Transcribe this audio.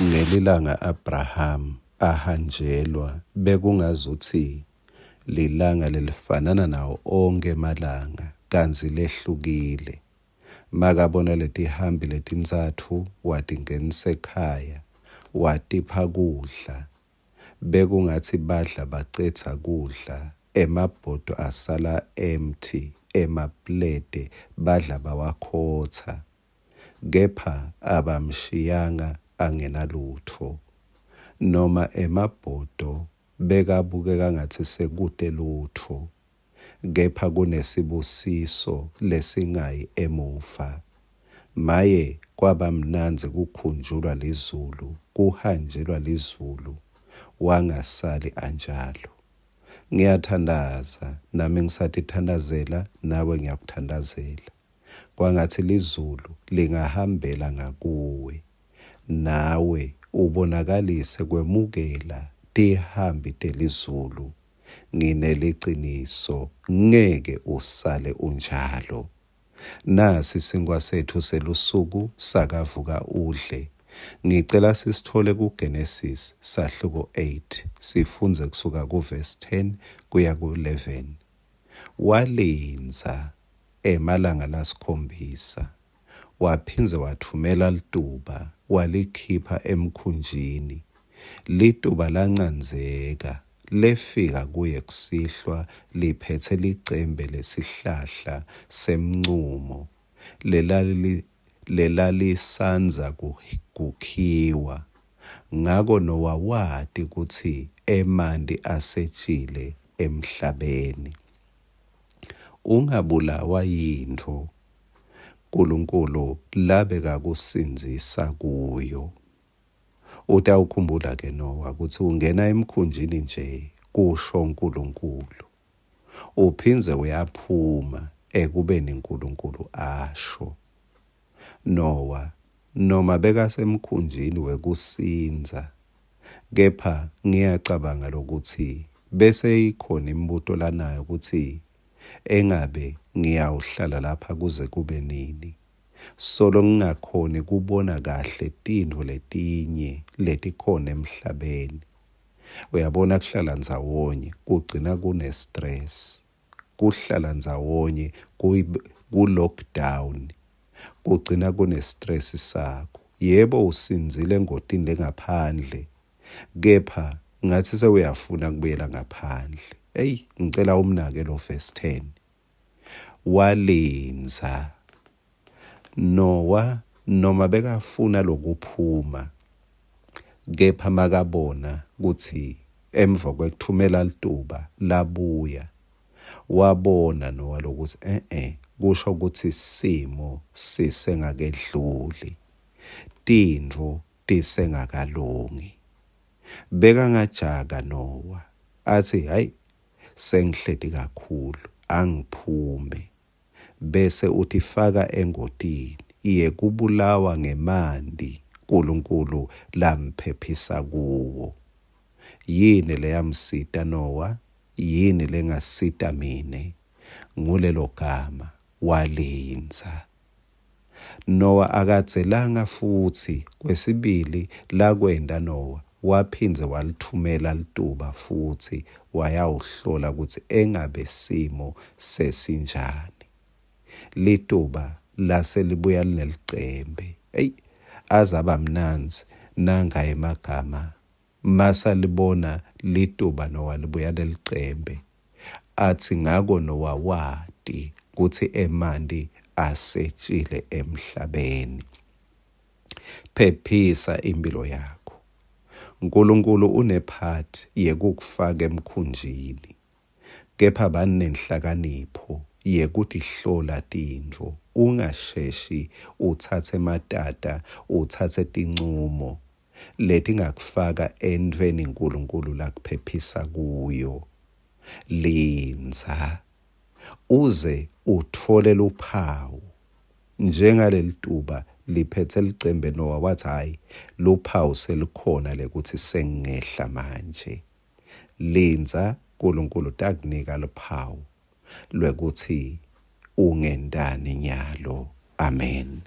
Ngelilanga Abraham ahanjelwa bekungazutsi lilanga lelifanana nawo onkhe emalanga kantsi lehlukile. Makabona letihambi letintsatfu watingenisa ekhaya watipha kudla. Bekungatsi badla bacedza kudla emabhodo asala empty emaplete badla bawakhotsa. Kepha abamshiyanga angenalutfo. Noma emabhodo bekabukeka ngatsi sekute lutfo, kepha kunesibusiso lesingayi emuva. Maye kwaba mnandzi kukhunjulwa lizulu, kuhanjelwa lizulu, wangasali anjalo. Ngiyathandaza, nami ngisatithandazela, nawe ngiyakuthandazela. Kwangatsi lizulu lingahambela ngakuwe, nawe ubonakalise kwemukela tihambi telizulu. Ngineliciniso, ngeke usale unjalo. Nasi sinkhwa setfu selusuku sakavuka udle. Ngicela sisitfole kuGenesis sahluko 8, sifundze kusuka kuvesi 10 kuya ku-11. Walindza emalanga lasikhombisa, waphindze watfumela lituba walikhipha emkhunjini. Lituba lancandzeka lefika kuye kusihlwa liphetse licembe lesihlahla semncumo lelalisandza kukhiwa. Ngako Nowa wati kutsi emanti asetjile emhlabeni. Ungabulawa yintfo Nkulunkulu labekakusindzisa kuyo. Utawukhumbula-ke Nowa kutsi ungena emkhunjini nje, kusho Nkulunkulu. Uphindze uyaphuma ekubeni Nkulunkulu asho. Nowa, noma bekasemkhunjini wekusindza, kepha ngiyacabanga lokutsi beseyikhona imibuto lanayo kutsi engabe ngiyawuhlala lapha kuze kube nini, solo ngingakhoni kubona kahle tintfo letinye letikhona emhlabeni. Uyabona kuhlala ndzawonye kugcina kune-stress. Kuhlala ndzawonye ku-lockdown kugcina kune-stress sakho. Yebo usindzile engotini lengaphandle kepha ngatsi sewuyafuna kubuyela ngaphandle. Eyi ngicela umnake lo verse 10. Walindza Nowa noma bekafuna lokuphuma kepha makabona kutsi emva kwekutfumela lituba labuya wabona Nowa lokutsi e-e kusho kutsi simo sisengakedluli tintfo tisengakalungi. Bekangajaka Nowa atsi hhayi sengihleti kakhulu angiphume bese utifaka engotini yekubulawa ngemanti Nkulunkulu lamphephisa kuwo. Yini leyamsita Nowa? Yini lengasita mine? Ngulelo gama, walindza. Nowa akadzelanga futsi kwesibili lakwenta Nowa waphindze walitfumela lituba futsi wayawuhlola kutsi engabe simo sesinjani. Lituba lase libuya linelicembe. Eyi aze aba mnandzi nanka emagama Masalibona lituba Nowa libuya lelicembe, atsi ngako Nowa wati kutsi emanti asetjile emhlabeni. Phephisa imphilo yakho. Nkulunkulu une-part yekukufaka emkhunjini. Kepha bani nenhlakanipho yekutihlola tintfo, ungasheshi utsatse ematata, utsatse tincumo letingakufaka entfweni Nkulunkulu lakuphephisa kuyo. Lindza uze utfole luphawu. Njengalelituba liphetse licembe Nowa watsi hhayi luphawu selukhona lekutsi sengingehla manje. Lindza, Nkulunkulu utakunika luphawu lwekutsi ungentani nyalo. Amen.